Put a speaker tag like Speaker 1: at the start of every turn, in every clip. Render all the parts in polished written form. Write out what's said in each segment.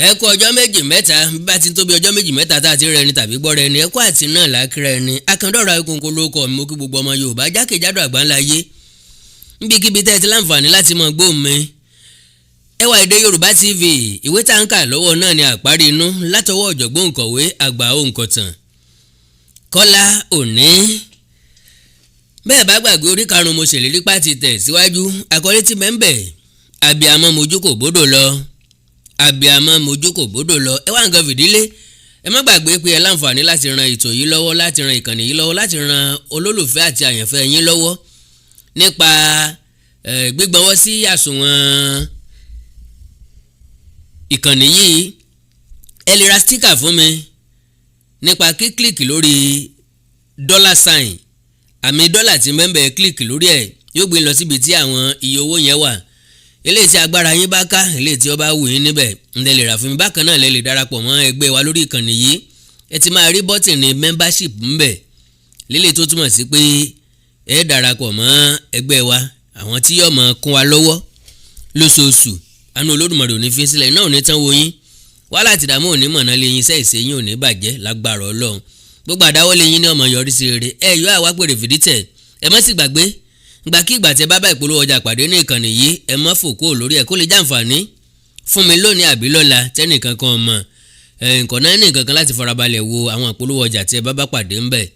Speaker 1: Ẹ kú ọjọ́ méjì mẹ́ta. Bí bá ti ń tóbi ọjọ́ méjì mẹ́ta tá a ti rẹ ni tàbí gbọ́ rẹ ni, ẹ kú àti náà lákìrẹ ni. Akandọ́rọ̀ Ayékòǹkò ló kọ́ mi. Mo kí gbogbo ọmọ Yorùbá jákèjádò àgbáńlá ayé, níbikíbi tẹ́ ẹ ti láǹfààní láti mọ gbóhùn mi. Ẹwà Èdè Yorùbá TV. Ìwé tá à ń kà lọ́wọ́ náà ni Àparí Inú, látọwọ́ ọ̀jọ̀gbọ́n òǹkọ̀wé àgbà òǹkọ̀tàn Kọ́lá Òní. Bẹ́ẹ̀ bá gbàgbé, orí karùn-ún mo ṣèlérí pàtì tẹ̀ síwájú. Àkọlé tí mẹ́ńbẹ̀, "Àbíamọ́ mojú kò bódò lọ". Àbíamọ́ mojú kò bódò lọ. Ẹ wá nǹkan fìdílé. Ẹ má gbàgbé pé ẹ láǹfààní láti ran ètò yìí lọ́wọ́, láti ran ìkànnì yìí lọ́wọ́, láti ran olólùfẹ́ àti àyànfẹ́ yín lọ́wọ́ nípa gbígbọ́nwọ́ sí àsùnwọ̀n ìkànnì yìí. Ẹ lè ra sticker fún mi nípa kíclick lórí dollar sign, àmì dọ́là tí mẹ́mbẹ̀. Click lórí ẹ̀, yóò gbé lọ síbi tí àwọn iye owó yẹn wà. Eléyìí tí agbára yín bá ká, eléyìí tí ó bá wù yín níbẹ̀, ń lè rà fún mi. Bákan náà, lè darapọ̀ mọ́ ẹgbẹ́ wa lórí ìkànnì yìí. Ẹ ti máa rí button membership ńbẹ̀ lílè, tó túmọ̀ sí pé ẹ darapọ̀ mọ́ ẹgbẹ́ wa, àwọn tí yóò máa kún wa lọ́wọ́ lóṣooṣù. Àánú Olódùmarè ò ní fi sílẹ̀ náà, ò ní tán wo yín. Wàhálà àti ìdààmú ò ní mọ̀nà lé yín. Iṣẹ́ ìṣe yín ò ní bàjẹ́ lágbára Ọlọ́run. Gbogbo àdáwọ́lé yín ní ọmọ yọrí sí rere. Ẹ yọ àwa pèrè fìdítẹ̀. Ẹ má sì gbàgbé, ìgbàkigbà tẹ bá bá ìpolówó ọjà pàdé ní ìkànnì yìí, ẹ má fò kúrò lórí ẹ, kó lè jàǹfààní fún mi lónìí àbí lọ́la tẹ́nìkan kan mọ̀. Nǹkan náà ní nǹkan kan láti farabalẹ̀ wo àwọn ìpolówó ọjà tí ẹ bá bá pàdé ńbẹ̀.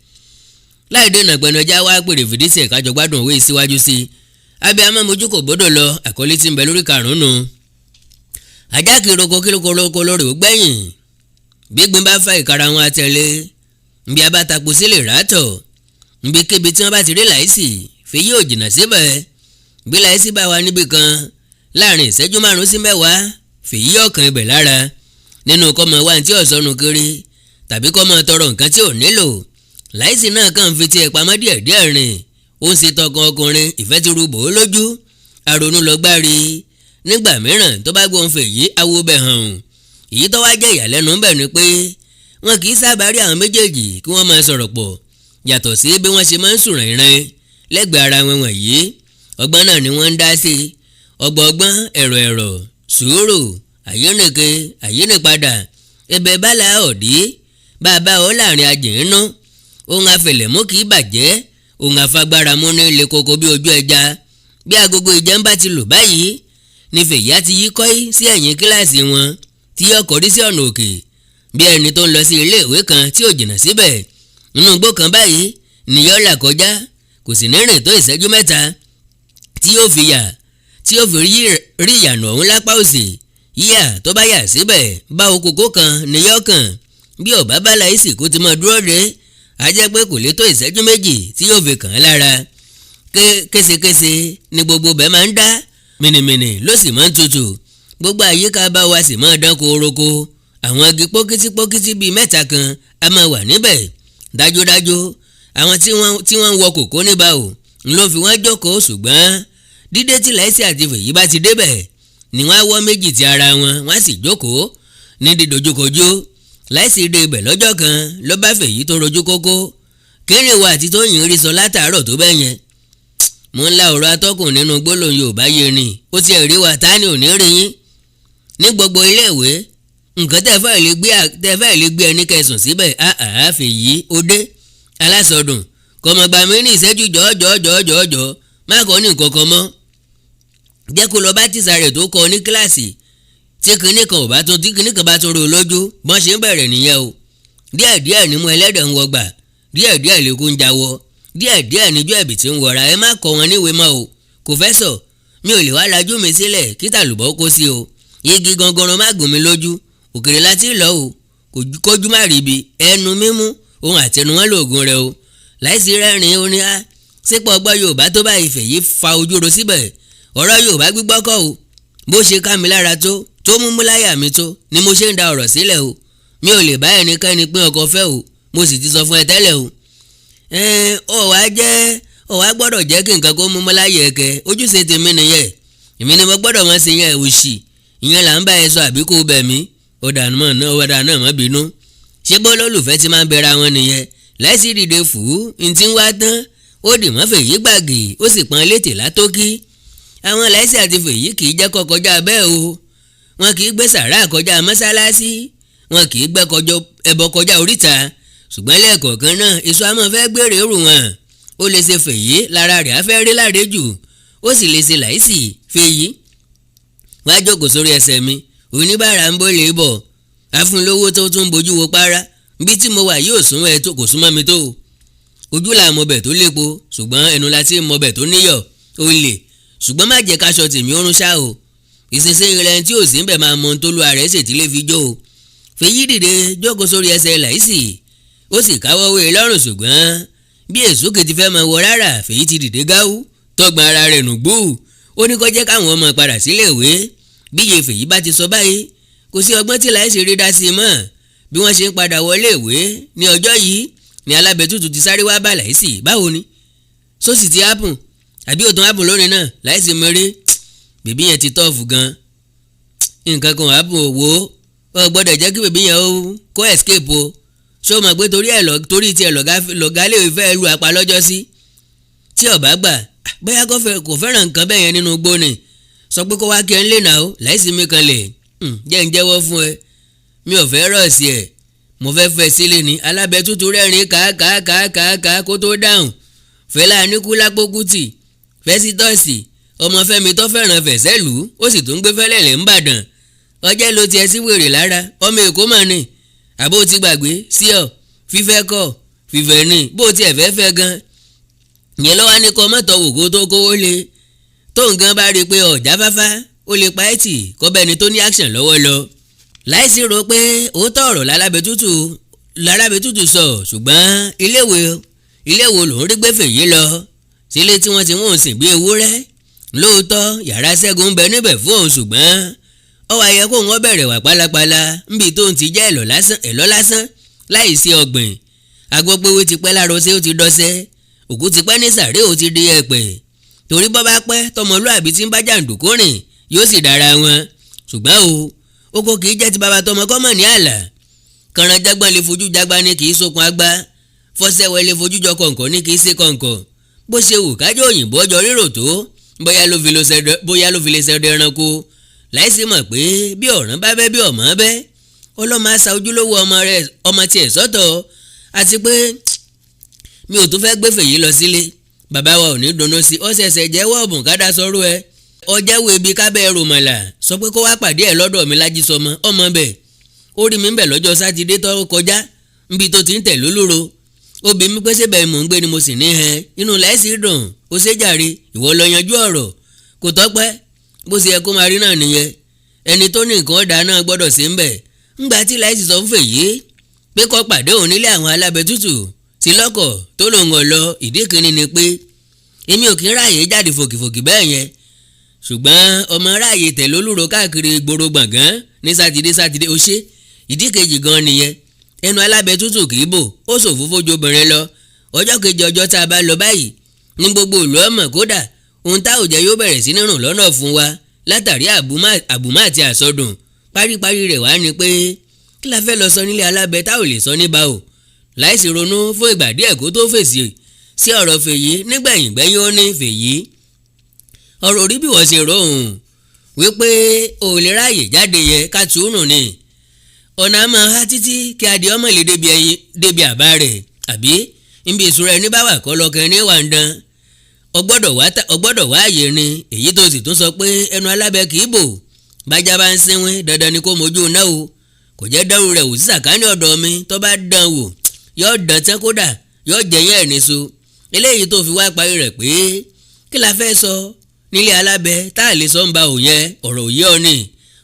Speaker 1: Láì dènà pẹ̀lú, ẹja wá pèrè fìdítẹ̀, kájọ gbádùn òwe síwájú sí i. Abiyamọ mojú kò gbọ́dọ̀ lọ, àkọlé tí ń bẹ lórí karùn-ún. Ajá kìroko kìroko lórí ó gbẹ̀yìn. Gbígbín bá fa ìkara wọn àtẹ̀lé nbí abátapo sílẹ̀ ràtọ̀ nbí kébi tí wọ́n bá ti rí láìsí fèyí ò jìnnà síbẹ̀. Bí láìsí bá wà níbì kan, láàrin ìṣẹ́jú 5 sí 10, fèyí ọ̀kan ibẹ̀ lára nínú kọ́mọ wá tí ọ̀sọ́nu kiri tàbí kọ́mọ tọrọ nǹkan tí ò nílò. Láìsí náà kàn fi tiẹ̀ pamọ́ díẹ̀díẹ̀ rìn. Ó ń ṣe tọkàn ọkùnrin, ìfẹ́ ti rúbò ó lójú, àrònú lọ gbárí. Nígbà mìíràn, tó bá gbóhùn fèyí, awo bẹ̀ hàn. Èyí tó wá jẹ́ ìyàlẹ́nu ń bẹ̀ ni pé wọn kì í sábà rí àwọn méjèèjì kí wọ́n máa sọ̀rọ̀ pọ̀, yàtọ̀ sí bí wọ́n ṣe máa ń sùn rìnrìn lẹ́gbẹ̀ẹ́ ara wọn wọ̀nyí. Ọgbọ́n náà ni wọ́n ń dá sí, ọgbọ̀ngbọ́n, ẹ̀rọ ẹ̀rọ, sùúrù, àyínnìke, àyínnìpadà. Ẹ̀bẹ̀ bala ọ̀dí bàbá ọ láàrin ajìnínú. Ohun afẹlẹ̀mú kì í bàjẹ́, ohun afagbára mú ní ilé koko bí ojú ẹja. Bí agogo ìjẹun bá ti lò báyìí ní fèyí á ti yí kọ́í sí ẹ̀yìn kíláàsì wọn, tí yóò kọrí sí ọ̀nà òkè bí ẹni tó ń lọ sí ilé ìwé kan tí ò jìnnà síbẹ̀. Inú igbó kan báyìí nìyọ́ là kọjá. Kò sì ní rìn tó ìṣẹ́jú 3 tí yóò fi yà, tí yóò fi rí ìyànà ọ̀hún lápá òsì. Yíyà tó bá yà síbẹ̀ bá okòkò kan níyọ́ kàn. Bí ọ̀bá bá láìsí kó ti máa dúró de, á jẹ́ pé kò lè tó ìṣẹ́jú 2 tí yóò fi kàn án lára. Késekése ni gbogbo bẹ́ẹ̀ máa ń dá, mìnìmìnì ló sì máa ń tutù. Gbogbo àyíká bá wa sì máa dán koroko. Àwọn igi pókítí pókítí bíi mẹ́ta kan a máa wà níbẹ̀. Dájúdájú, àwọn tí wọ́n ń wọ kòkó níbà ò ń ló fi wọ́n jókòó. Ṣùgbọ́n dídé tí Láìsí àti Fèyí bá ti débẹ̀ ni wọ́n á wọ́ méjì ti ara wọn, wọ́n á sì jókòó ní dídojúkojú. Láìsí dé ibẹ̀ lọ́jọ́ kan, ló bá Fèyí tó rojú kókó. "Kéré wa àti Tóyìn rí sọ látàárọ̀ tó bẹ́ẹ̀ yẹn?" "Mo ń la ọ̀rọ̀ atọ́kùn nínú gbólóhùn Yorùbá yé ni." "Ó ti rí wa, ta ni ò ní rí yín ní gbogbo iléèwé? Nǹkan tẹ́ fẹ́ lè gbé ẹni kẹsùn síbẹ̀. Àá Fèyí, ó dé alásọdùn kọmọgbà mi ní ìṣẹ́jú. Jọ̀ọ́jọ̀ọ́jọ̀ọ́jọ̀, má kọ́ ní nǹkan kan mọ́. Jẹ́ kó lọ bá tíṣà rẹ̀ tó kọ́ ní kíláàsì. Tí kinní kan ò bá tún, tí kinní kan bá tún ro lójú, bọ́n ṣe ń bẹ̀rẹ̀ nìyẹn o. Díẹ̀díẹ̀ ní mú ẹlẹ́dẹ̀ ń wọgbà, díẹ̀díẹ̀ lẹ́kún ń jáwọ́, díẹ̀díẹ̀ níjọ́ ẹ̀bì tí ń wọra. Ẹ má kọ́ wọn níwèé mọ́ o." "Kò fẹ́ sọ, mi ò lè wá lajú mi sílẹ̀ kí tàlùbọ́ kó sí o. Igi gangan má gùn mí lójú, òkèrè láti lọ o, kójú má rí ibi ẹnu mímú ohun àtẹnu wọn lóògùn rẹ o." Láìsí rẹ́rìn-ín, ó ní á sípò ọgbọ́n Yorùbá tó bá ìfẹ́ yìí fa ojú ro síbẹ̀. Ọ̀rọ̀ Yorùbá gbígbọ́ kọ́ o. Bó ṣe ká mi lára tó, tó mú mú láyà mi tó ni mo ṣe ń da ọ̀rọ̀ sílẹ̀ o. Mi ò lè bá ẹnikẹ́ni pín ọkọ fẹ́ o. Mo sì ti sọ fún ẹ tẹ́lẹ̀ o. Ọ wá jẹ́ ọ wá gbọ́dọ̀ jẹ́ kí nǹkan kó mú mú láyà ẹ̀kẹ́. Ojúṣe tèmi nìyẹn, èmi ni mo gbọ́dọ̀ mọ̀ sí yẹn. Òṣì ìyẹn là ń bá ẹ sọ, àbí kó bẹ̀ mí? Ó dànù mọ́ náà, ó dànù náà, mọ́ bínú. Ṣé bó lólùfẹ́ ti máa ń bẹ̀rẹ̀ àwọn nìyẹn?" Láìsí dìde fù ú ntí ń wá tán, ó dì mọ́ Fèyí gbàgì, ó sì pọ́n létè látókí. Àwọn Láìsí àti Fèyí kì í jẹ́ kó kọjá bẹ́ẹ̀ o. Wọn kì í gbé sàrà kọjá mọ́sálásí, wọn kì í gbẹ́ ẹbọ kọjá oríta. Ṣùgbọ́n lẹ́ẹ̀kọ̀ọ̀kan náà, èso àmọ́ fẹ́ gbére rù wọn. Ó lè ṣe Fèyí lára rẹ̀ á fẹ́ rí láre jù, ó sì lè ṣe Láìsí. Fèyí wá jókòó sórí ẹsẹ̀ mi. Oníbàárà ń bó lè bọ̀, afúnlówó tó tún bójú wo para bí tí mo wà yóò súnmọ́ ẹ tó kò súnmọ́ mi tó. Ojú là mọbẹ̀ tó lépo, ṣùgbọ́n ẹnu la ti mọbẹ̀ tó níyọ̀. Ó lè, ṣùgbọ́n má jẹ́ káṣọ tèmi ó rún ṣá o. Ìsinsìnyí rẹ tí ò sí ń bẹ̀ máa mọ ohun tó lu ààrẹ ṣètìlẹ́ fi jó o. Fèyí dìde jókòó sórí ẹsẹ̀ Láìsí, ó sì káwọ́ wé lọ́rùn. Ṣùgbọ́n bí èsúkè ti fẹ́ máa wọ rárá, Fèyí ti dìde gáwú, tọgbọ̀n ara rẹ̀ nù gbúù. Ó ní kó jẹ́ káwọn ọmọ padà sílé ìwé. Bíye Fèyí bá ti sọ báyìí, kò sí ọgbọ́n tí Láìsí rí dá sí i mọ́. Bí wọ́n ṣe ń padà wọlé ìwé ní ọjọ́ yìí ni alábẹ́tútù ti sáré wá bá Láìsí. Báwo ni sósì ti happen àbí òtún happen lónìí náà? Láìsí mẹ́rẹ́ baby yẹn ti tough gan. Nǹkan kan happen òwò ọ gbọ́dọ̀ jẹ́ kí baby yẹn ó kó escape o. Ṣó mọ̀ pé torí ẹ̀ lọ, torí tiẹ̀ lọ̀gá lè fẹ́ lu apá lọ́jọ́ sí tí ọ̀bá gbà, bóyá kò fẹ́ràn nǹkan bẹ́ẹ̀ yẹn nínú igbó ni. Sọ pé kó wá kí ẹ ń lè nà ó. Láìsí mi kan lè jẹ́ ń jẹ́wọ́ fún ẹ, mi ò fẹ́ rọ̀ sí ẹ̀, mo fẹ́ fẹ́ sílé ni. Alábẹ́tútù rẹ́rìn kàákàákàákàá kó tó dáhùn. Fẹlá Aníkúlápó Kútì, Fẹ́sítọ́ọ̀sì, ọmọ Fẹ́mi tó fẹ́ràn fẹ̀sẹ̀ lù, ó sì tún gbé fẹ́lẹ́lẹ̀ ńbàdàn. Ọjẹ́ ló tiẹ̀ sí wèrè lára. Ọmọ Èkó mà ní, àbó ti gbàgbé sí ọ? Fífẹ́ kọ́ fífẹ́ ní bó tiẹ̀ fẹ́ fẹ́ gan yẹn lọ́wọ́ ní kọ́ mọ́tò wò kó tó kówó lé. Tó nǹkan bá rí i pé ọ̀já fáfá, ó lè pa ẹ́ tì kọ́ bẹ́ni tó ní action lọ́wọ́ lọ. Láìsí ro pé òótọ́ ọ̀rọ̀ lálábẹ́tútù sọ, ṣùgbọ́n iléèwé lòún rí gbé Fèyí lọ sílé tí wọ́n ti wọ́n sìn bí ewúrẹ́. Lóòótọ́, yàrá Ṣẹ́gun ń bẹ níbẹ̀ fún òun, ṣùgbọ́n ó wá yẹ kó wọ́n bẹ̀rẹ̀ wà pálapàla níbi tó ń ti jẹ́ ẹ̀lọ́ lásán láì sí ọ̀gbìn. Agbọ́pẹ́wé ti pẹ́ lára ọṣẹ́, ó ti dọ́sẹ́. Òkú ti pẹ́ ní sàré, ó ti di ẹ̀pẹ̀. Torí bọ́ bá pẹ́, tọmọlúàbí tí ń bá jàǹdùkú rìn yóò sì dára wọn. Ṣùgbọ́n o, oko kì í jẹ́ ti bàbá tọmọ kọ́mọ̀ ní àlà. Kànrànjágbọ́n lè fojú jágbá ní kì í sokun agbá, fọ́sẹ̀wẹ̀ lè fojú jọ kọ̀ǹkọ̀ ní kì í ṣe kọ̀ǹkọ̀. Bó ṣe wù kájọ òyìnbó ọjọ́ rírò tó, bóyá ló fi lè ṣẹdọ ẹranko. Láìsí mọ̀ pé bí ọ̀ràn bá bẹ́, bí ọ̀mọ́ bẹ́, ọlọ́mọ àṣà ojúlówó ọmọ rẹ̀, ọmọ tiẹ̀ sọ́tọ̀. Àti pé mi ò tún fẹ́ gbé Fèyí lọ sílé, bàbá wa ò ní dunnú sí. Ó ṣẹ̀ṣẹ̀ jẹ́wọ́ ọ̀bùn kádà sọ́rọ́ ẹ ọjẹ́wò ibi kábẹ́ rọmọlà. Sọ pé kó wá pàdé ẹ̀ lọ́dọ̀ mi lájísọmọ ọmọ bẹ̀. Ó rí mi ń bẹ̀ lọ́jọ́ Sátidé tó kọjá níbi tó ti ń tẹ̀ lólóró. Ó bi mí pé síbẹ̀ mò ń gbé ni, mo sì ní hẹn. Inú Láìsí dùn. Ó ṣe jàre, ìwọ lọ yanjú ọ̀rọ̀. Kò tọ́pẹ́, bó ṣe yẹ kó máa rí náà nìyẹn. Ẹni tó ní nǹkan ọ̀dà náà gbọ́dọ̀ sí ń bẹ̀. Ńgbà tí Láìsí sọ fún Fèyí pé kó pàdé òun nílé àwọn alábẹ́tútù tí lọ́kọ̀ tó lòun ọ̀ lọ, ìdí kìíní ni pé èmi ò kí ń ráàyè jáde fòkìfòkì bẹ́ẹ̀ yẹn, ṣùgbọ́n ọmọ ráàyè tẹ̀lé olúro káàkiri ìgboro gbọ̀ngàn ní Sátidé Sátidé. Ó ṣe ìdí kejì gan nìyẹn. Ẹnu alábẹ́ tútù kì í bò, ó ṣòfófó ju obìnrin lọ. Ọjọ́ kejì ọjọ́ tá a bá lọ báyìí ní gbogbo ìlú ọmọ. Kódà ohun tá ò jẹ́ yóò bẹ̀rẹ̀ sí ní rùn lọ́nà fún wa látàrí àbùmá àti àsọdùn. Paríparí rẹ̀ wá ni pé kí la fẹ́ lọ sọ nílé alábẹ́ tá ò lè sọ níbà o. Láìsí ronú fún ìgbà díẹ̀ kó tó fèsì sí ọ̀rọ̀ Fèyí, nígbẹ̀yìn gbẹ́yìn ó ní, Fèyí, ọ̀rọ̀ orí bí wọ́n ṣe rò òun wípé ò lè ráàyè jáde yẹn ká túnú ni. Ọ̀nà àmọ́ ha títí kí adìẹ ọmọ lè débi ẹyin débi àbá rẹ̀, àbí níbi ìṣúra ẹni bá wà kọ́ lọ́kàn ní wà ń dán. Ọgbọ́dọ̀ wá àyè ni. Èyí tó sì tún sọ pé ẹnu alábẹ́ kì í bò, bájá bá ń sínwín, dandan ni kó mojú náà o. Kò jẹ́ dánwò rẹ̀ wò sí sàkání ọ̀dọ̀ mi. Tó bá dán wò, yóò dán tán, kódà yóò jẹ̀yẹ́ ẹ̀ níṣu. Eléyìí tó fi wá parí rẹ̀ pé kí la fẹ́ sọ nílé alábẹ́ tá a lè sọ ń ba òun yẹn, ọ̀rọ̀ òye ọ ni.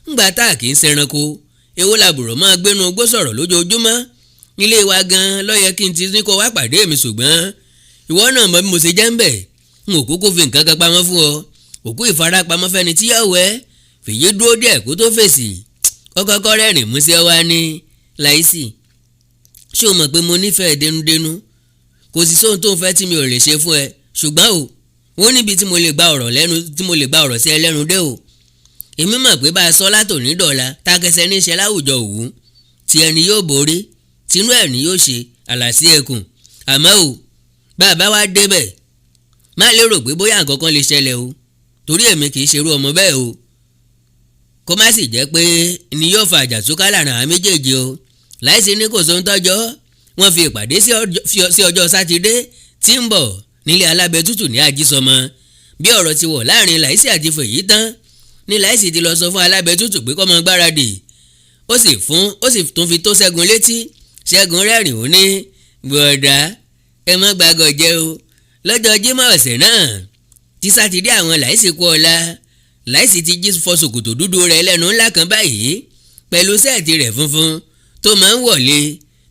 Speaker 1: Ńgbà tá a kì í ṣẹranko, èwo làbùrọ̀ máa gbénu gbó sọ̀rọ̀ lójoojúmọ́? Nílé wa gan ló yẹ kí n ti ní kó wá pàdé mi, ṣùgbọ́n ìwọ náà mọ bí mo ṣe jẹ́ ń bẹ̀. N ò kúkú fi nǹkan kan pamọ́ fún ọ. Òkú ìfarapamọ́ fẹ́ni tí yóò wẹ́. Fèyí dúró díẹ̀ kó tó fèsì. Kọ́kọ́kọ́ rẹ́rìn músẹ́ wá ní, Láìsí, ṣé o mọ̀ pé mo nífẹ̀ẹ́ dénúdénú? Kò sì sóhun tó ń fẹ́ tí mi ò lè ṣe fún ẹ. Ṣùgbọ́n o, wọ́n níbi tí mo lè gba ọ̀rọ̀ lẹ́nu, tí mo lè gba ọ̀rọ̀ sí ẹ lẹ́nu dé o. Èmi mọ̀ pé bá a sọ látòní dọ̀la, takẹsẹ̀ níṣẹ́ láwùjọ òwú tí ẹni yóò borí, tinú ẹ̀ ní yóò ṣe àlàsí ẹkùn. Àmọ́ o, bá a bá wá débẹ̀, má lérò pé bóyá nǹkan kan lè ṣẹlẹ̀ o, torí èmi kì í ṣerú ọmọ bẹ́ẹ̀ o. Kó má sì jẹ́ pé ni yóò fa àjàtúká láàrin àwọn méjèèjì o. Láìsí ní kò sóhun tọ́jọ́, wọ́n fi ìpàdé sí ọjọ́ Sátidé tí ń bọ̀ nílé Alábẹ́ Tútù ní Ajísọmọ. Bí ọ̀rọ̀ ti wọ̀ láàrin Láìsí àti Fèyí tán ní Láìsí ti lọ sọ fún Alábẹ́ Tútù pé kó máa gbáradì. Ó sì tún fi tó Ṣẹ́gun létí. Ṣẹ́gun rẹ́rìn, ó ní, "Bọ̀dá, ẹ má gbàgọ̀ jẹ́ o." Lọ́jọ́ Jímọ̀ ọ̀sẹ̀ náà tí Sátidé àwọn Láìsí kú ọ̀la, Láìsí ti jí fọ ṣòkòtò dúdú rẹ̀ lẹ́nu ńlá kan báyìí pẹ̀lú shirt rẹ̀ funfun tó máa ń wọ̀lé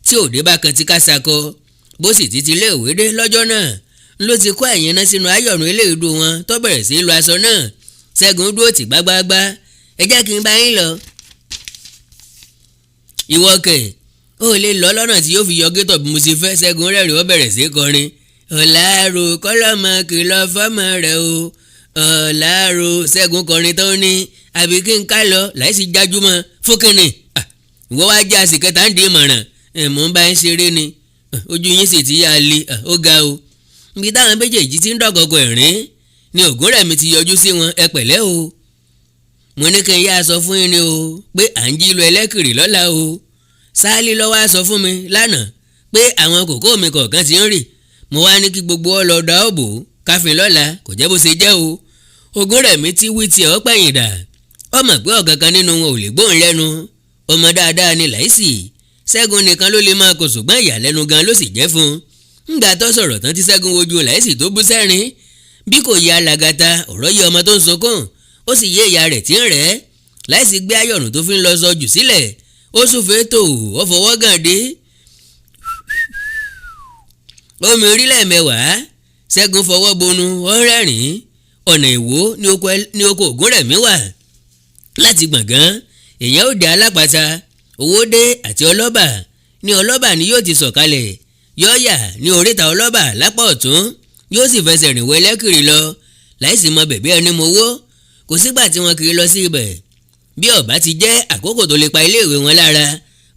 Speaker 1: tí òde bá kan ti kásakọ. Bó sì ti ti léèwé dé lọ́jọ́ náà ló ti kó ẹ̀yìn náà sínú ayọ̀rùn eléèdú wọn tó bẹ̀rẹ̀ sí í lo aṣọ náà. Ṣẹ́gun dúró tì gbágbáágbá. "Ẹ jẹ́ kí n bá yín lọ." "Ìwọ kẹ̀, ó lè lọ lọ́nà tí yóò fi yọ gétọ̀ bí mo ṣe fẹ́." Ṣẹ́gun rẹ́rìn, ó bẹ̀rẹ̀ sí í kọrin, "Ọ̀làrò kọ́lọ́mọ kìlọ̀ fọ́mọ rẹ̀ o, ọ̀làrò." Ṣẹ́gun kọrin tó ní, "Àbí kí n ká lọ?" Láìsí jájúmọ́ fúnkìnì, "Ìwọ wá jẹ́ àsìkẹta ń di ìmọ̀ràn ẹ̀, mò ń bá yín ṣeré ni, ojú yín sì ti yá a lé." Ó ga o. Ibi táwọn méjèèjì ti ń dọ̀gọ̀gọ̀ ẹ̀rín ni Ògúnrẹ̀mí ti yọjú sí wọn. "Ẹ pẹ̀lẹ́ o, mo ní kí n yá a sọ fún yín ni o pé à ń jí lu ẹlẹ́kìrì lọ́la o. Sáálí lọ́wọ́ á sọ fún mi lánàá pé àwọn kòkó mi kọ̀ọ̀kan ti ń rì. Mo wá ní kí gbogbo ọ lọ da ọ̀bò káfíń lọ́la. Kò jẹ́ bó ṣe jẹ́ o." Ògúnrẹ̀mí tí wí tiẹ̀ ọ́ pẹ̀yìn dà. Ó mọ̀ pé ọ̀kankan nínú wọn ò lè gbóhùn lẹ́nu. Ọmọ dáadáa ni Láìsí. Ṣẹ́gun nìkan ló lè máa kó, ṣùgbọ́n ìyàlẹ́nu gan ló sì jẹ́ fún un ńgbà tó sọ̀rọ̀ tán tí Ṣẹ́gun wojú Láìsí tó bú sẹ́rin. Bí kò yẹ alàgàtà, ọ̀rọ̀ yẹ ọmọ tó ń sunkún, ó sì yé ìyá rẹ̀ tí ń rẹ̀. Láìsí gbé ayọ̀rùn tó fi ń lọ sọ jù sílẹ̀, ó súnfẹ́ tó, ó fọwọ́ gàn dé omi orílẹ̀ mẹ́wàá. Ṣẹ́gun fọwọ́ bonu, ó rẹ́rìn-ín. Ọ̀nà Ìwó ní oko Ògúnrẹ̀mí wà. Láti Gbọ̀ngán, èèyàn ó dé Alápàtà, Owódé àti Ọlọ́bà. Ní Ọlọ́bà ni yóò ti sọ̀kalẹ̀, yóò yà ní oríta Ọlọ́bà lápá ọ̀tún, yóò sì fẹsẹ̀ rìn wọ Ẹlẹ́kìrì lọ. Láìsí mọ bẹ̀bí ẹni mowó, kò sígbà tí wọn kì í lọ sí ibẹ̀. Bí ó bá ti jẹ́ àkókò tó lè pa iléèwé wọn lára,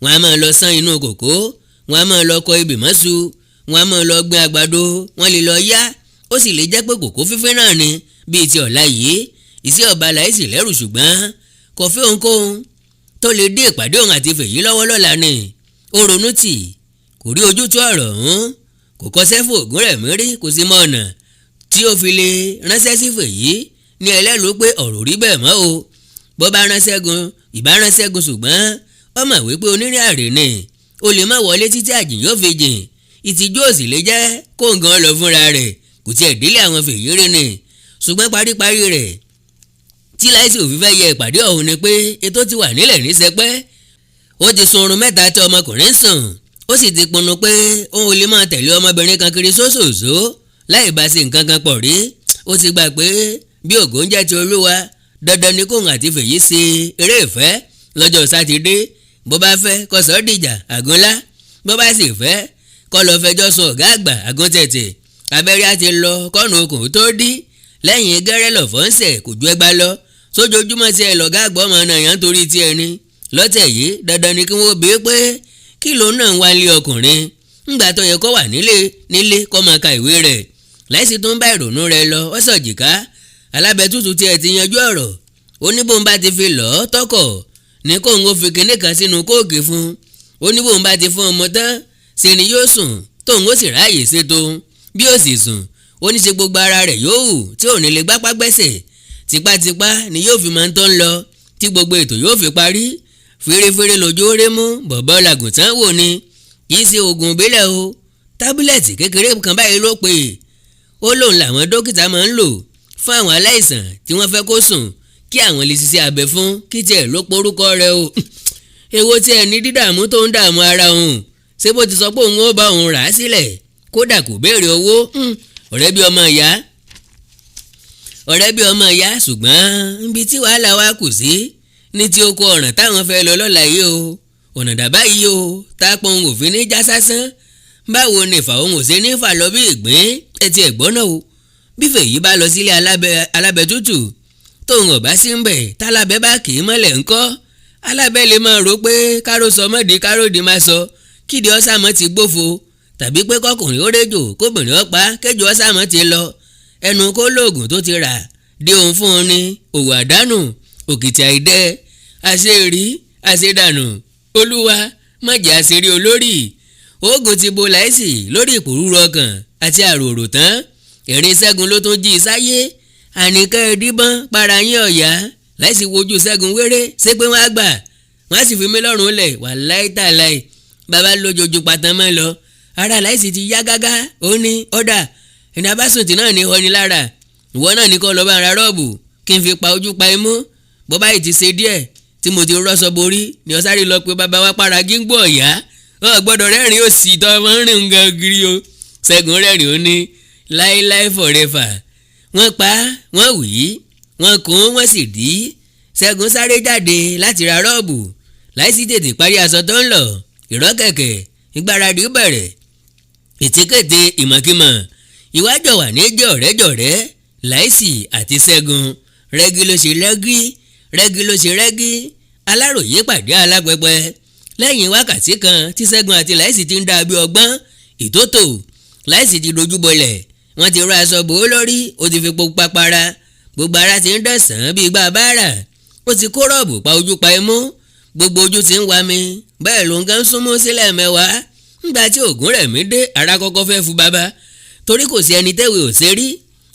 Speaker 1: wọn a máa lọ sán inú kòkó, wọn a máa lọ kọ ebè mọ́sù, wọn a máa lọ gbin àgbàdo. Wọn lè lọ yá, ó sì lè jẹ́ pé kòkó fífín náà ni bíi ti ọ̀la yìí. Ìsí ọba Láìsí lẹ́rù, ṣùgbọ́n kò fẹ́ ohunkóhun tó lè dé ìpàdé òun àti Fèyí lọ́wọ́ lọ́la ni. Ó ronú tì, kò rí ojútùú ọ̀rọ̀ ọ̀hún. Kò kọsẹ́ fún Ògúnrẹ̀mí rí, kò sí mọ ọ̀nà tí ó fi lè ránṣẹ́ sí Fèyí ní ẹlẹ́rìí pé ọ̀rọ̀ rí bẹ́ẹ̀ mọ́ o. Bó bá ránṣẹ́ gun, ìbá ránṣẹ́ gun, ṣùgbọ́n ó mọ̀ wípé onírìn àrè ni, ó lè má wọlé títí àjìn yóò fi jìn. Ìtìjú òsì lè jẹ́ kó nǹkan lọ fúnra rẹ̀, kò tiẹ̀ délé àwọn Fèyí rí ni. Ṣùgbọ́n paríparí rẹ̀ tí Láìsí òfin fẹ́ yẹ ìpàdé ọ̀hún ni pé ètò ti wà nílẹ̀ ní sẹpẹ́. Ó ti sun oorun 3 tí ọmọkùnrin sùn, ó sì ti pinnu pé òun ò lè máa tẹ̀lé ọmọbìnrin kan kiri sóṣòṣó láì bá ṣe nǹkan kan pọ̀ rí. Ó ti gbà pé bí ògo ń jẹ́ ti Olúwa, dandan ni kóun àti Fèyí ṣe eré ìfẹ́ lọ́jọ́ Sátidé. Bó bá fẹ́ kó sọ dìjà àgúnlá, bó bá sì fẹ́ kó lọ fẹjọ́ sùn ọ̀gá àgbà àgúntẹ̀tẹ̀, abẹ́rẹ́ á ti lọ kọ́nù okùn tó dí. Lẹ́yìn gẹ́rẹ́ lọ̀fọ́ ń sẹ̀, kò ju ẹgbá lọ sójoojúmọ́ tí ẹ lọ̀gá àgbọ̀ ọmọ náà yàn torí tiẹ̀ ni. Lọ́tẹ̀ yìí, dandan ni kí wọ́n bí pé kí lòun náà ń wá ilé ọkùnrin ńgbà tó yẹ kó wà nílé nílé kó máa ka ìwé rẹ̀. Láìsí tó ń bá ìrònú rẹ̀ lọ, ó sọ̀jìká. Alábẹ́tútù tiẹ̀ ti yanjú ọ̀rọ̀. Ó ní bóun bá ti fi lọ́ọ́ tọkọ̀ ní kóun ó fi kinní kan sínú Coke fún. Ó ní bóun bá ti fún ọmọ tán ṣe ni yóò sùn, tóun ó sì ráàyè ṣètò. Bí ó sì sùn, ó ní ṣe gbogbo ara rẹ̀ yóò hù tí ò ní lè gbápá gbẹ́sẹ̀, tipátipá ni yóò fi máa ń tọ́ ń lọ tí gbogbo ètò yóò fi parí. Fèrèfèrè lójú ó ré mú bọ̀bọ́ làgùntàn wò ni. Kì í ṣe oògùn ìbílẹ̀ o, tablet kékeré kan báyìí ló pè é. Ó lóun làwọn dókítà máa ń lò fún àwọn aláìsàn tí wọ́n fẹ́ kó sùn kí àwọn lè ṣiṣẹ́ abẹ fún. Kí tiẹ̀ ló porúkọ rẹ̀ o? Èwo tiẹ̀ ní dídààmú tó ń dààmú ara òun? Ṣé bó ti sọ pé òun ó bá òun rà á sílẹ̀, kódà kò béèrè owó. Ọ̀rẹ́ bí ọmọ ìyá, ọ̀rẹ́ bí ọmọ ìyá. Ṣùgbọ́n níbi tí wàhálà wa kù sí ní tí oko ọ̀ràn táwọn fẹ́ lọ lọ́la yìí o. Ọ̀nà dàbá yìí o, tápọ̀ òun òfin ní já sásán. Báwo ni ìfà òun ò ṣe ní fà lọ bí ìgbín? Ẹtì ẹ̀gbọ́n náà o, bí Fèyí bá lọ sílé alábẹ́ tútù tóun ọ̀bá sí ń bẹ̀, tálábẹ́ bá kì í mọ́lẹ̀ ńkọ́? Alábẹ́ lè máa rò pé káró sọ mọ́dì, káró di má sọ, kídi ọ́sàmọ́ ti gbófo, tàbí pé kọkùnrin ó réjò kóbìnrin ó pa kéjò ọ́sàmọ́ ti lọ. Ẹnu kó lóògùn tó ti rà dé òun fún un ní òwò àdánù òkìtì àìdẹ. Àṣerí àṣedànù, Olúwa má jẹ́ àṣírí olórí. Oògùn ti bo Láìsì lórí ìpòrúru ọkàn àti àròrò tán. Ẹ̀rín Ṣẹ́gun ló tún jí i sáyé. Àníkẹ́ ẹ̀díbọ́n para yín ọ̀yá. Láìsí wojú Ṣẹ́gun wéré, ṣé pé wọ́n á gbà, wọ́n á sì fi mí lọ́rùn lẹ̀? Wà láìtàláì bàbá lójoojú pàtàn mọ́ lọ. Ara Láìsí ti yá gágá. Ó ní ọ̀dà ìní abásùntì náà ní ọ̀ni lára. Ìwọ náà ní kó lọ́ọ́ bá ara rọ́ọ̀bù kí n fi pa ojú pa imú. Bó báyìí ti ṣe díẹ̀ tí mo ti rọ́ṣọ borí ni ọ̀sáré lọ pé bàbá wa para gígbó ọ̀yá. Ọ̀ gbọ́dọ̀ rẹ́rìn òsì tó ọmọ ń rìn gan gírí o. Ṣẹ́gun rẹ́rìn, ó ní láíláí forever. Wọ́n pa, wọ́n wí, wọ́n kún, wọ́n sì dí. Ṣẹ́gun sáré jáde láti ra rọ́ọ̀bù. Láìsí tètè parí aṣọ tó ń lọ ìrọ́kẹ̀kẹ̀, ìgbáradì bẹ̀rẹ̀, ètekéte, ìmọ̀kímọ̀ ìwájọ wà ní jọ̀rẹ́jọ̀rẹ́. Láìsí àti Ṣẹ́gun, rẹ́gí ló ṣe rẹ́gí, rẹ́gí ló ṣe rẹ́gí. Aláròyé pàdé alápẹpẹ. Lẹ́yìn wákàtí kan tí Ṣẹ́gun àti Láìsí ti ń dá bí ọgbọ́n ìtótò, Láìsí ti dojú bọlẹ̀. Wọ́n ti rọ aṣọ bò ó lórí, ó ti fi pupa para, gbogbo ara ti ń dẹ̀sán bí igbá báárà. Ó ti kó rọ́ọ̀bù pa ojú pa imú, gbogbo ojú ti ń wa mi, bẹ́ẹ̀ ló ń gán súnmọ́ sílẹ̀ mẹ́wàá. Ńgbà tí Ògúnrẹ̀mí dé, ara kọ́kọ́ fẹ́ fu bàbá, torí kò sí ẹni tẹ́wé ò ṣe rí.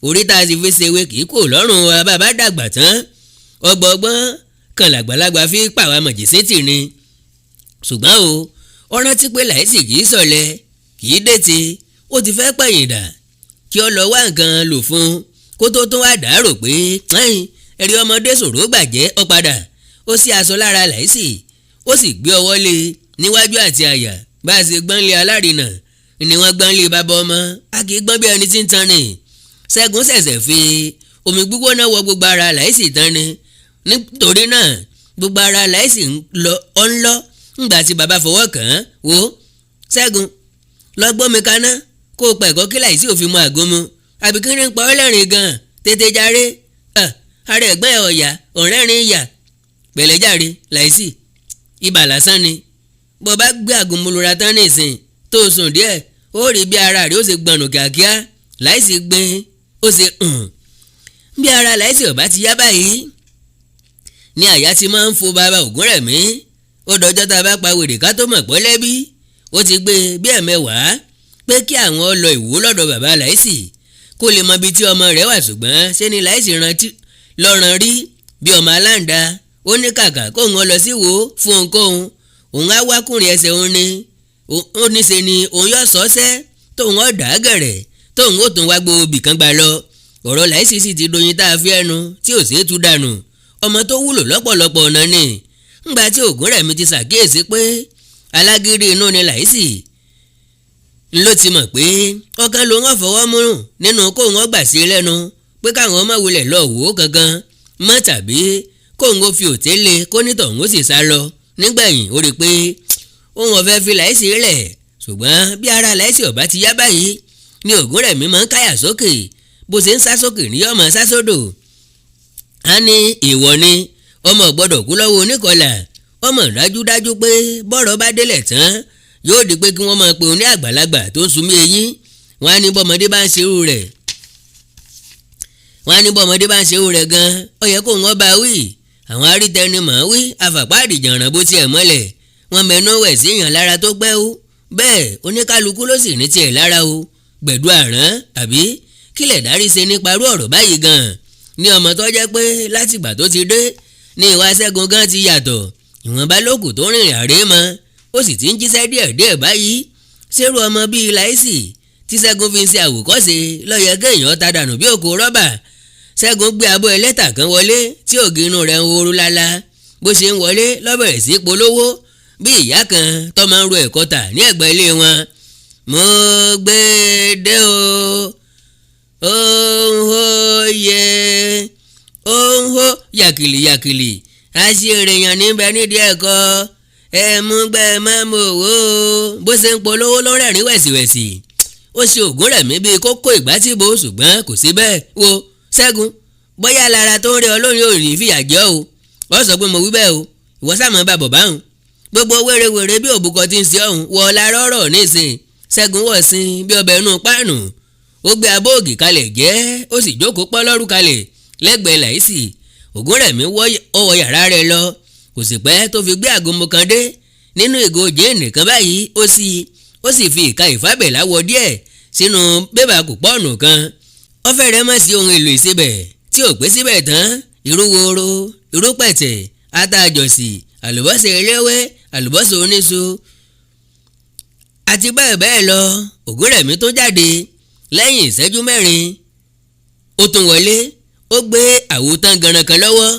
Speaker 1: Orí tá a sì fi ṣèwé kì í kò lọ́rùn wa. Bàbá dàgbà tán, ọgbọ̀ngbọ́n kan làgbàlagbà fi pàwọn mọ̀jẹ̀sí tì ní. Ṣùgbọ́n o, ó rántí pé Láìsí kì í sọ̀lẹ̀, kì í dètè. Ó ti fẹ́ pẹ̀yìn dà kí ó lọ wá nǹkan lò fún kó tó tún wá dàárò pé ẹ̀rí ọmọdé ṣòro gbàjẹ́. Ó padà, ó sí aṣọ lára Láìsí, ó sì gbé ọwọ́ lé níwájú àti àyà. Bá a ṣe gbọ́n lé alárinà ni wọ́n gbọ́n lé bàbá ọmọ. A kì í gbọ́n bí ẹni tí ń tan ni. Ṣẹ́gun ṣẹ̀ṣẹ̀ fi omi gbígbóná wọ gbogbo ara Láìsí tán ni. Nítorí náà, gbogbo ara Láìsí ń lọ ọ́ ń lọ. Ńgbà tí bàbá fọwọ́ kàn án, "Wo Ṣẹ́gun, lọ gbómi kaná kó o pẹ̀kọ́ kí Láìsí òfin mu àgúnmu. Àbí kí ni ń pa ọ́ lẹ́rìn gan-an? Tètè jàre." Ara ẹ̀gbọ́n ẹ̀ ọ̀yà ọ̀rẹ́rin yà. "Pẹ̀lẹ́ jàre Láìsí, ibà lásán ni. Bó bá gbé àgúnmu lura tán nísìn, tó sùn díẹ̀, ó rí bí ara rẹ̀ ó ṣe gbọ̀nù kíákíá." Láìsí gbin, ó ṣe hàn bí ara Láìsí ọ̀bá ti yá báyìí ní àyà ti máa ń fo bàbá Ògúnrẹ̀mí. Ó dọjọ́ tá a bá pa wèrè ká tó mọ̀ pọ́ lẹ́bí. Ó ti gbé bí ẹ̀mẹ́wàá pé kí àwọn lọ Ìwó lọ́dọ̀ bàbá Láìsí kó lè mọ ibi tí ọmọ rẹ̀ wà, ṣùgbọ́n ṣé ni Láìsí rántí lọ́ràn rí bí ọmọ aláǹda. Ó ní kàkà kóun lọ sí Ìwó fún ohunkóhun, òun á wákùnrin ẹsẹ̀ òun ni. Ó ní ṣe ni òun yóò sọ́sẹ́ tóun ó dà á gẹ̀rẹ̀, tóun ó tún wá gbòòbì kan gbà lọ. Ọ̀rọ̀ Láìsí sì ti doyin tá a fi ẹnu tí ò ṣeé tú dànù. Ọmọ tó wúlò lọ́pọ̀lọpọ̀ ọ̀nà ni. Ńgbà tí Ògúnrẹ̀mí ti ṣàkíyèsí pé alágídí inú ni Láìsí, ló ti mọ̀ pé ọkàn ló ń fọwọ́ mú nínú kóun ó gbà sí lẹ́nu pé káwọn ọmọ wulẹ̀ lọ wò ó kankan mọ́, tàbí kóun ó fi òté lé kó nítọ̀hún ó sì sá lọ. Nígbẹ̀yìn, ó rí i pé òun ò fẹ́ fi Láìsí lẹ̀, ṣùgbọ́n bí ara Láìsí ọ̀bá ti yá báyìí ni Ògúnrẹ̀mí máa ń káyà sókè. Bó ṣe ń sá sókè ní yọ́ọ́ máa sá sódò. Á ní ìwọ ni ọmọ gbọ́dọ̀ kú lọ́wọ́ oníkọlà. Ọmọ dájúdájú pé bọ́rọ̀ bá délẹ̀ tán, yóò di pé kí wọ́n máa pe òun ní àgbàlagbà tó ń sunmí eyín. Wọ́n á ní bọ́mọdé bá ń ṣerú rẹ̀, wọ́n á ní bọ́mọdé bá ń ṣerú rẹ̀ gan, ó yẹ kó wọ́n bá wí. Àwọn arítẹnimọ̀ wí àfàpáàdì jàǹràn bó tiẹ̀ mọ́lẹ̀. Wọ́n mẹ́nu wẹ̀ sí èèyàn lára tó pẹ́ ó bẹ́ẹ̀. Oníkálukú ló sì ní tiẹ̀ lára o. Gbẹ̀dú àrán àbí kílẹ̀ dárí ṣe nípa irú ọ̀rọ̀ báyìí gan-an ní ọmọ tó jẹ́ pé látìgbà tó ti dé ní ìwà Ṣẹ́gun gan ti yàtọ̀. Ìwọ̀nba lókù tó rìnrìn àrè mọ́, ó sì ti ń jíṣẹ́ díẹ̀díẹ̀ báyìí. Ṣérú ọmọ bíi Láìsì tí Ṣẹ́gun fi ń ṣe àwòkọ́ṣe ló yẹ kéèyàn ta dànù bí òkú rọ́bà? Ṣẹ́gun gbé abọ́ ẹlẹ́tà kan wọlé tí ògì inú rẹ̀ ń horú lálá. Bó ṣe ń wọlé ló bẹ̀rẹ̀ sí polówó bí ìyá kan tó máa ń ro ẹ̀kọ́ tà ní ẹ̀gbẹ́ ilé wọn. "Mo gbé dé o, òun yẹ òun hó yàkìlì yàkìlì, àṣìírèyàn níbẹ̀ nídìí ẹ̀kọ́ ẹ̀mú gbẹ́ mọ́mọ́ owó." Bó ṣe ń polówó ló rẹ̀rín wẹ̀sìwẹ̀sì. Ó ṣe Ògúnrẹ̀mí bíi kókó ìgbà tí bò, ṣùgbọ́n kò sí bẹ́ẹ̀. "Wo Ṣẹ́gun, bóyá lára tó ń rí ọlọ́run ò ní fìyà jẹ o. Ọ sọ pé mo wí bẹ́ẹ̀ o. Ìwọ sáà mọ́ bá bọ̀ báhùn gbogbo wérewère bí òbúkọ tí ń ṣe ọ̀hún wọ lára ọ̀rọ̀ nísìn." Ṣẹ́gun wọ̀ sí bí ọbẹ̀ inú páànù. Ó gbé abóògì kalẹ̀ jẹ́, ó sì jókòó pọ́ lọ́rù kalẹ̀ lẹ́gbẹ̀ẹ́ Láìsì. Ògúnrẹ̀mí wọ yàrá rẹ̀ lọ. Kò sì pẹ́ tó fi gbé àgúnmu kan dé nínú ìgò jíìnì kan báyìí. Ó sì fi ìka ìfábẹ̀lá wọ díẹ̀ sínú bébà kùpọ́ọ̀nù kan. Ó fẹ́rẹ̀ mọ́ sí ohun èlò ìsebẹ̀ tí ò pé síbẹ̀ tán: irú woro, irú pẹ̀tẹ̀, ata àjọsì, àlùbọ́sà eléwé, àlùbọ́sà oníṣu àti bẹ́ẹ̀ bẹ́ẹ̀ lọ. Ògúnrẹ̀mí tó jáde lẹ́yìn ìṣẹ́jú 4, ó tún wọlé. Ó gbé àwo tán ganan kan lọ́wọ́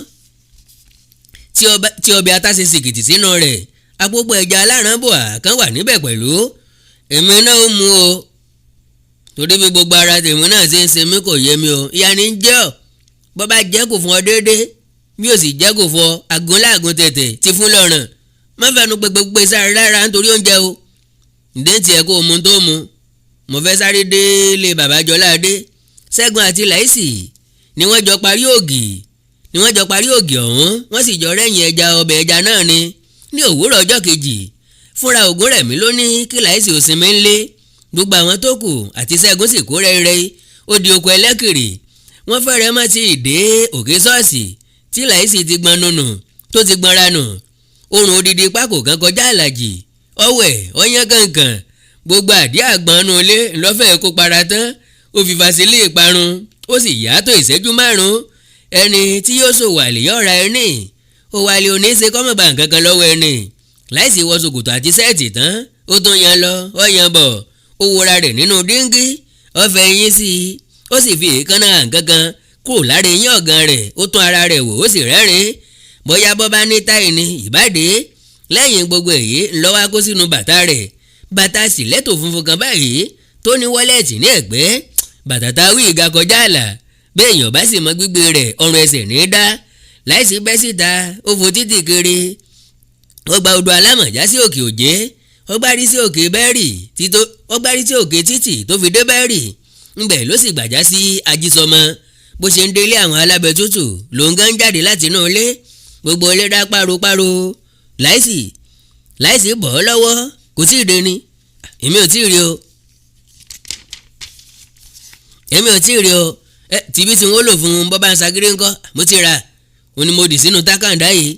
Speaker 1: tí ọbẹ̀ ata ṣe sìkìtì sínú rẹ̀. Àpòpọ̀ ẹja alárànbọ̀à kan wà níbẹ̀ pẹ̀lú. "Èmi náà ó mú o, torí bí gbogbo ara tèmi náà ṣe ń ṣe mí kò yé mi o." "Ìyá ni ń jẹ́ ọ́. Bọ́ bá jẹ́ kò fún ọ déédéé, bí o sì jẹ́ kò fún ọ àgúnláàgún tẹ̀tẹ̀ ti fún lọ́rùn. Má fẹnu gbẹgbẹgbẹ sáré rárá nítorí oúnjẹ o. Ǹdẹ́ tiẹ̀ kó o mu tó mu, mo fẹ́ sáré délé bàbá Jọládé." Ṣẹ́gun àti Láìsì ni wọ́n jọ parí ògì ọ̀hún. Wọ́n sì jọ rẹ́yìn ẹja, ọbẹ̀ ẹja náà ni. Ní òwúrọ̀ ọjọ́ kejì, fúnra Ògúnrẹ̀mí ló ní kí Láìsì ò sinmi ńlé. Gbogbo àwọn tó kù àti Ṣẹ́gun sì kó rẹ́rẹ́, ó di oko ẹlẹ́kìrì. Wọ́n fẹ́rẹ̀ má ti dé òkè ṣọ́ọ̀ṣì tí Láìsì ti gbọn nùnù tó ti gbọn ranù. Oòrùn odidi pákó kan kọjá àlàjì. Ọwẹ̀ ọyán kankan, gbogbo àdí àgbọn nù ilé ńlọ́fẹ̀ẹ́ kó para tán. Ó fi fasilé ìparun, ó sì yàtọ̀ ìṣẹ́jú 5. Ẹni tí yóò ṣòwò àlè yóò ra ẹni òwò àlè ò ní í ṣe kọ́mọ̀bà nǹkan kan lọ́wọ́ ẹni. Láìsí wọ ṣòkòtò àti shirt tán, ó tún yan lọ, ó yan bọ̀, ó wora rẹ̀ nínú díngí, ó fẹ́ eyín sí i, ó sì fi èékánná nǹkan kan kúrò lára eyín ọ̀gàn rẹ̀. Ó tún ara rẹ̀ wò, ó sì rẹ́rìn-ín. Bóyá bọ́ bá ní táì ní ìbàdí. Lẹ́yìn gbogbo èyí, ńlọ́wọ́ kó sínú bàtà rẹ̀, bàtà stiletto funfun kan báyìí tó ní wallet ní ẹ̀gbẹ́. Bàtà tá a wí ìga kọjá àlà, béèyàn bá sì mọ gbígbé rẹ̀, ọrùn ẹsẹ̀ ní í dá. Láìsí bẹ́ síta, ó fo títì kiri, ó gba odò alámọ̀já sí òkè òjé, ó gbárí sí òkè bẹ́ẹ̀rì tító, ó gbárí sí òkè títì tó fi dé bẹ́ẹ̀rì ńbẹ̀, ló sì gbàjá sí ajísọmọ. Bó ṣe ń délé àwọn alábẹ tútù ló ń gán jáde láti inú ilé. Gbogbo ilé dá páropáro. Láìsí, Láìsí bọ̀ ọ́ lọ́wọ́, kò tí ì dé ni. "Èmi ò tí ì rí o, èmi ò tí ì rí o. Ẹ tìbí tí wọ́n lò fún bọ́bá ń sagírí ńkọ́?" "Mo ti rà ó ní mo dì sínú tákàndá yìí.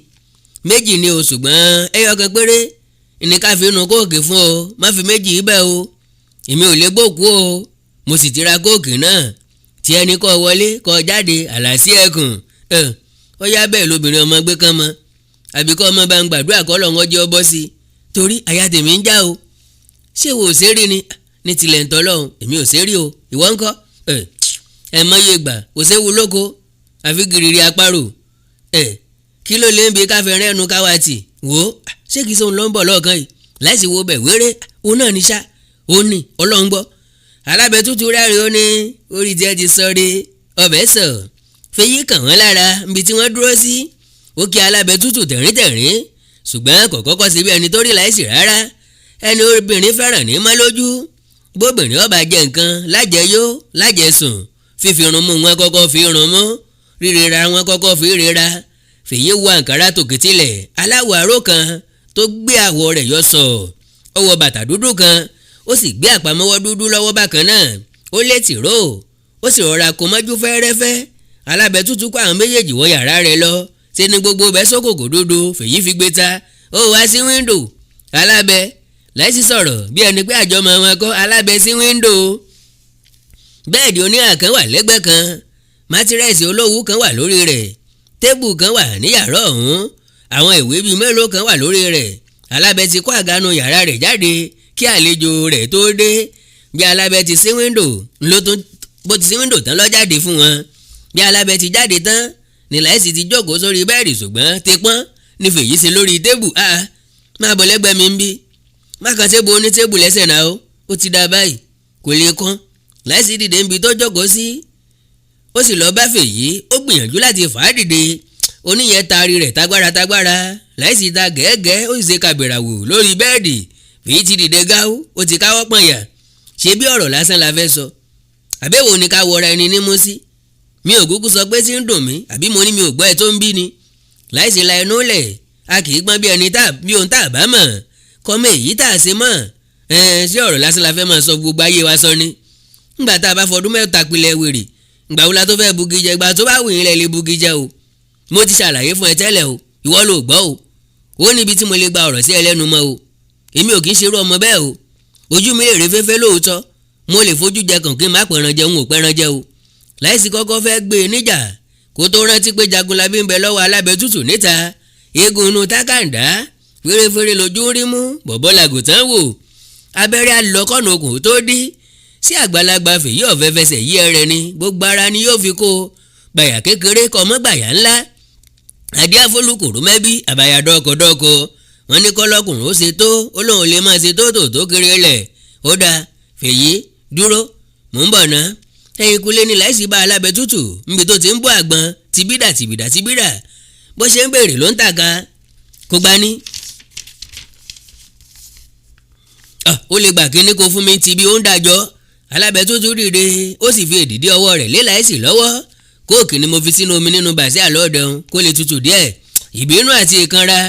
Speaker 1: Méjì ni o, ṣùgbọ́n ẹyọ kan péré ní ká fi nu Coke fún o. Má fi méjì ibẹ̀ o, èmi ò lè gbókú o. Mo sì ti ra Coke náà tí ẹni kọ́ wọlé kọ́ jáde àlàsí ẹkùn ẹ̀." Ó yá, bẹ́ẹ̀ lóbìnrin ọmọ gbé kán mọ́, àbí kọ́ ọmọ bá ń gbàdúrà kọ́ lọ́wọ́ jẹ́ ọ bọ́ sí i, torí àyà tèmi ń já o. Ṣé wo ò ṣe rí ni? Ní tilẹ̀ ń tọ́lọ́hún, èmi ò ṣe rí o. Ìwọ ńkọ́? Ẹ ẹ mọye gbà, kò séwu lóko àfi gìrìrì àparò. Ẹ kí ló lè ń bi káfẹ́ rẹ́nu káwa tì wò ó? Ṣé kìí sóhun ló ń bọ̀ lọ́ọ̀kan yìí? Láìsí wo bẹ̀ wéré, òun náà ní ṣá, òun ní ọlọ́run gbọ́. Alábẹ́tútù rẹ́rìn, ó ní orí tiẹ̀ ti sọ rí ọbẹ̀ sọ fèyí kàn wọ́n lára níbi tí wọ́n dúró sí. Ó kí alábẹ́tútù tẹ̀ríntẹ̀rín, ṣùgbọ́n kò kọ́kọ́ sí bí ẹni tó rí láìsí rárá. Ẹni obìnrin fẹ́ràn ní mọ́ lójú. Bóbìnrin ọba jẹ nǹkan lájẹyó lájẹsùn, fífi irun mú wọn kọ́kọ́ fi irun mú, rírera wọn kọ́kọ́ fi rira. Fèyí wọ àǹkárá tòkè tilẹ̀ aláwọ̀ aró kan tó gbé àwọ̀ rẹ̀ yọ sọ. Ó wọ bàtà dúdú kan, ó sì gbé àpamọ́wọ́ dúdú lọ́wọ́ bákan náà. Ó lé tìró, ó sì rọra kó mọ́jú fẹ́ẹ́rẹ́fẹ́. Alábẹ́tútù kó àwọn méjèèjì wọ yàrá rẹ̀ lọ. Ṣe ni gbogbo bẹ́ sókòkò dúdú. Fèyí fi gbé ta, ó wá sí window. Alábẹ́ láìsí sọ̀rọ̀ bí ẹni pé àjọmọ̀ wọn kọ́. Alábẹ́ sí window. Bed oníhà kan wà lẹ́gbẹ̀ẹ́ kan, mattress olówú kan wà lórí rẹ̀, table kan wà ní yàrá ọ̀hún, àwọn ìwé bíi mélòó kan wà lórí rẹ̀. Alábẹ́ ti kó àgànù yàrá rẹ̀ jáde kí àlejò rẹ̀ tó dé. Bí alábẹ́ ti sí window ló tún bó ti sí window tán ló jáde fún wọn. Bí alábẹ́ ti jáde tán ní Láìsí ti jókòó sórí bed, ṣùgbọ́n ti pọ́n ní fèyí ṣe lórí table. "Ah, máa bọ̀ lẹ́gbẹ̀ẹ́ mi ń bí. Má kàn table oní table lẹ́sẹ̀ náà o. Ó ti dá báyìí, kò lè kán." Láìsí dìde níbi tó jókòó sí, ó sì lọ́ọ́ bá fèyí. Ó gbìyànjú láti fà á dìde, oníyẹn taari rẹ̀ tágbára tágbára. Láìsí ta gẹ́gẹ́, ó sì ṣe kàbìràwò lórí bed. Fèyí ti dìde gáú, ó ti káwọ́ pọ̀nyà. "Ṣé bí ọ̀rọ̀ lásán la fẹ́ sọ? Àbẹ̀wò ni ká wọra ẹni nímú sí? Mi ò kúkú sọ pé tí ń dùn mí, àbí mo ní mi ò gbọ́ ẹ tó ń bí ni?" Láìsí la ẹnu lẹ̀, a kì í gbọ́n bí ẹni tá bí ohun tá a bá mọ̀ kọ́mọ èyí tá a ṣe mọ̀ ẹ̀. Ṣé ọ̀rọ̀ lásán la fẹ́ máa sọ gbogbo ayé wa sọ ni? Ńgbà tá a bá fọdún 3 pilẹ̀ wèrè, ńgbà wo la tó fẹ́ bugi jẹ? Gbà tó bá wù yín lẹ lè bugi jẹ o. Mo ti ṣàlàyé fún ẹ tẹ́lẹ̀ o, ìwọ ló gbọ́ o. Ó níbi tí mo lè gba ọ̀rọ̀ sí ẹlẹ́nu mọ́ o. Èmi ò kì í ṣerú ọmọ bẹ́ẹ̀ o. Ojú mi lè rí fẹ́fẹ́ lóòótọ́, mo lè fojú jẹ kàn kí n má pẹran jẹ, n ò pẹran jẹ o. Láìsí kọ́kọ́ fẹ́ gbé e níjà kó tó rántí pé Jagunlabi ń bẹ lọ́wọ́ alábẹ́ tútù níta. Eégún inú tákàndá fèrèfèrè lójú ń rí mú bọ̀bọ́ làgùtàn wò. Abẹ́rẹ́ alọ́kọ̀nà okùn tó dí sí àgbàlagbà fèyí ọ̀fẹ́ fẹsẹ̀ yí ẹrẹ ni, gbogbo ara ni yóò fi kó gbàyà kékeré kọ́ mọ́ gbàyà ńlá. Adé àfolúkòrò mẹ́bí àbàyà dọ́kọ̀dọ́kọ̀. Wọ́n ní kọ́lọ́kùnrin ó ṣe tó, ó lóun lè máa ṣe tó tó tó kéré lẹ̀. Ó dáa, Fèyí dúró, mò ń bọ̀ ná. Ẹ̀yìn kulé ní Láìsí bá alábẹ́ tútù níbi tó ti ń bọ́ àgbọn tìbídà tìbídà tìbídà. Bó ṣe ń béèrè ló ń tàka kó gbá ní. Ó lè gbà kíní kó fún mi tìbí ó ń dájọ́. Alábẹ́ tútù dìde, ó sì fi èdìdí ọwọ́ rẹ̀ lé Láìsí lọ́wọ́. Kóòkì ni mo fi sínú omi nínú bàṣẹ́ àlọ́ọ̀dẹ̀hún kó lè tutù díẹ̀. Ìbínú àti ìkanra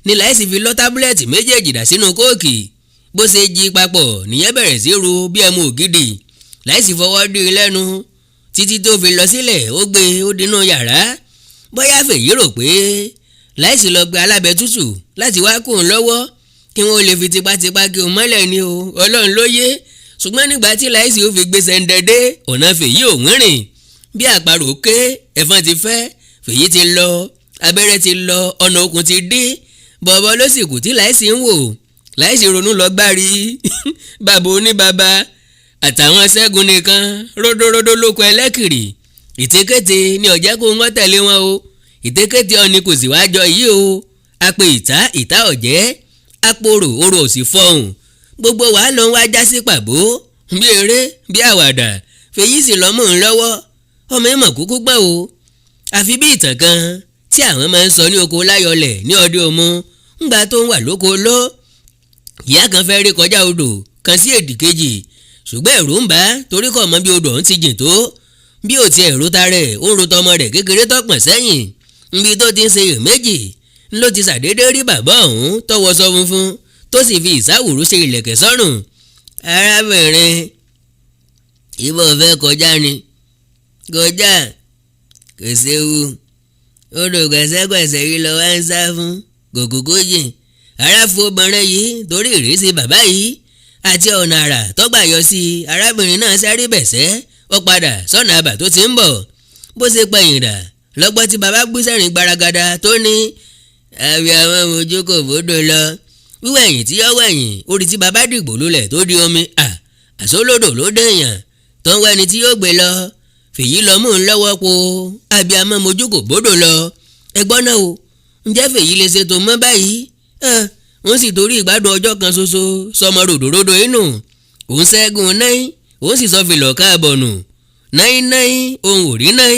Speaker 1: ní Láìsí fi lọ́ tábúlẹ̀tì méjèèjì dà sínú kóòkì. Bó ṣe jí papọ̀ nìyẹn bẹ̀rẹ̀ sí ru bí ẹmu ògidì. Láìsí fọwọ́ dí i lẹ́nu títí tó fi lọ sílẹ̀. Ó gbé ó dínú yàrá. Bóyá Fèyí rò pé Láìsí lọ gbé alábẹ́ tútù láti wá kóun lọ́wọ́ kí wọ́n lè fi tipátipá kí òun mọ́lẹ̀ ni o, Ọlọ́run ló yé. Ṣùgbọ́n nígbà tí Láìsí ó fi gbé sẹ́ńdẹ̀dẹ́ ọ̀nà, Fèyí òun rìn bí àparò ké. Ẹ̀fọn ti fẹ́, Fèyí ti lọ, abẹ́rẹ́ ti lọ, ọ̀nà okùn ti dé. Bọ̀bọ̀ ló sì kù tí Láìsí ń wò. Láìsí ronú lọ gbárí bàbá oníbàbá àtàwọn Ṣẹ́gun nìkan ródóródó lóko ẹlẹ́kìrì. Ìtékété ní ọ̀jẹ́ kó wọ́n tẹ̀lé wọn o. Ìtékété ọ̀ni kò sì wáá jọ yìí o. Àpè ìta ìta ọ̀jẹ́, àpòrò orò òsì fọhùn. Gbogbo wàá ló ń wá já sí pàbó bí eré bí àwàdà. Fèyí sì lọ́mú ń lọ́wọ́. Ọmọ ìmọ̀ kúkú gbọ́n o. Àfi bí ìtàn kan tí àwọn máa ń sọ ní oko Láyọlẹ̀ ní ọdún Òmu ńgbà tó ń wà lóko ló. Ìyá kan fẹ́ rí kọjá odò kan sí èdì kejì, ṣùgbọ́n ẹ̀rù ń bà á torí kò mọ bí odò ọ̀hún ti jìn tó. Bí ò tiẹ̀ ro tarẹ̀, ó ń ro tọmọ rẹ̀ kékeré tọpọ̀n sẹ́yìn. Níbi tó ti ń ṣe iyèméjì ló ti ṣàdédé rí bàbá ọ̀hún tó wọṣọ funfun, tó sì fi ìsáwùrú ṣe ìlẹ̀kẹ̀ sọ́rùn. "Arábìnrin, ibo fẹ́ kọjá ni?" "Kọjá, kò séwu. Odò gbẹ̀sẹ̀gbẹ̀sẹ̀ yìí lọ wá ń sá fún, kò kúkú jìn." Aráfo obìnrin yìí torí ìrísí bàbá yìí àti ọ̀nà àrà tọ́gbà yọ sí i. Arábìnrin náà sáré bẹ̀sẹ̀, ó padà sọ́nà àbà tó ti ń bọ̀. Bó ṣe pẹ̀yìn dà lọ́gbọ́n tí bàbá gbé sẹ́rìn gbaragada tó ní àbí àwọn ojú kò bódò lọ. Wíwẹ̀yìn tí yọ wẹ̀yìn, orí tí bàbá dìgbò lulẹ̀ tó di omi. À àsólódò ló dẹ̀yàn tó ń wẹ́ni tí yóò gbé lọ. Fèyí lọ mú un lọ́wọ́ po àbí àmọ́ mojú kò bódò lọ. Ẹgbọ́n náà o, ǹjẹ́ Fèyí lè ṣètò mọ́ báyìí? Wọ́n sì torí ìgbádùn ọjọ́ kan ṣoṣo sọmọ ròdòròdò inú òun ṣẹ́gun náà, òun sì sọ fìlọ̀ káàbọ̀ nù. Náí náí, òun ò rí náí,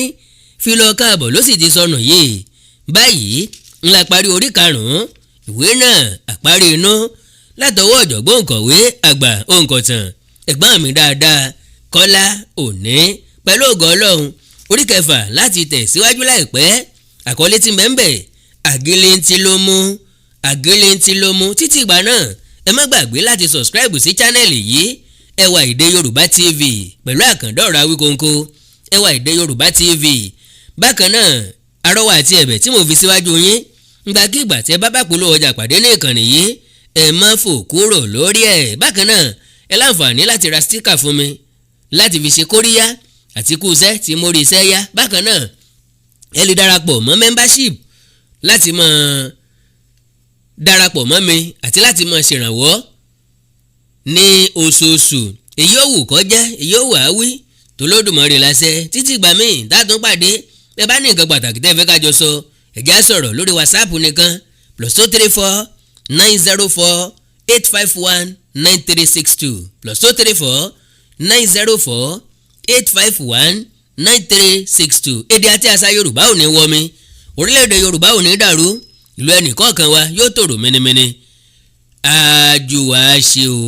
Speaker 1: fìlọ̀ káàbọ̀ ló sì ti sọnù yìí. Báyìí ńlá parí orí karùn-ún ìwé náà, Àparí Inú, látọwọ́ ọ̀jọ̀gbọ́n òǹkọ̀wé àgbà, òǹkọ̀tàn, ẹ̀gbọ́n mi dáadáa, Kọ́lá Òní. Pẹ̀lú ògo Ọlọ́run, orí kẹfà láti tẹ̀ síwájú láìpẹ́. Àkọlé tí mẹ́ńbẹ̀, Àgìlìntì ló mú, Àgìlìntì ló mú. Títí ìgbà náà, ẹ má gbàgbé láti subscribe sí channel yìí, Ẹwà Èdè Yorùbá TV, pẹ̀lú Àkàndọ̀rọ̀ Awíkonko, Ẹwà Èdè Yorùbá TV. Bákan náà, àrọwà àti ẹ̀bẹ̀ tí mo fi síwájú yín, ìgbàkigbà tí ẹ bá bá polówó ọjà pàdé ní ìkànnì yìí, ẹ má fò kúrò lórí ẹ̀. Bákan náà, ẹ láǹfààní láti ra sticker fún mi láti fi ṣe kóríyá àti kú iṣẹ́ tí mo rí iṣẹ́ yá. Bákan náà, ẹ lè darapọ̀ mọ́ membership láti máa darapọ̀ mọ́ mi àti láti máa ṣèrànwọ́ ní oṣooṣù. Èyí ò wù kó jẹ́, èyí ò wà á wí tòlódùmarè láṣẹ. Títí ìgbà míì dátún pàdé, ẹ bá ní nǹkan pàtàkì tẹ́ ẹ fẹ́ ká jọ sọ, ẹ jẹ́ á sọ̀rọ̀ lórí WhatsApp nìkan, +234 904 851 9362, +234 904 851 9362. Èdè àti àṣà Yorùbá ò ní wọmi, orílẹ̀-èdè Yorùbá ò ní dàrú, ìlú ẹnì kọ̀ọ̀kan wa yóò tòrò mẹ́nimẹ́ni. Àjùwà ṣe o.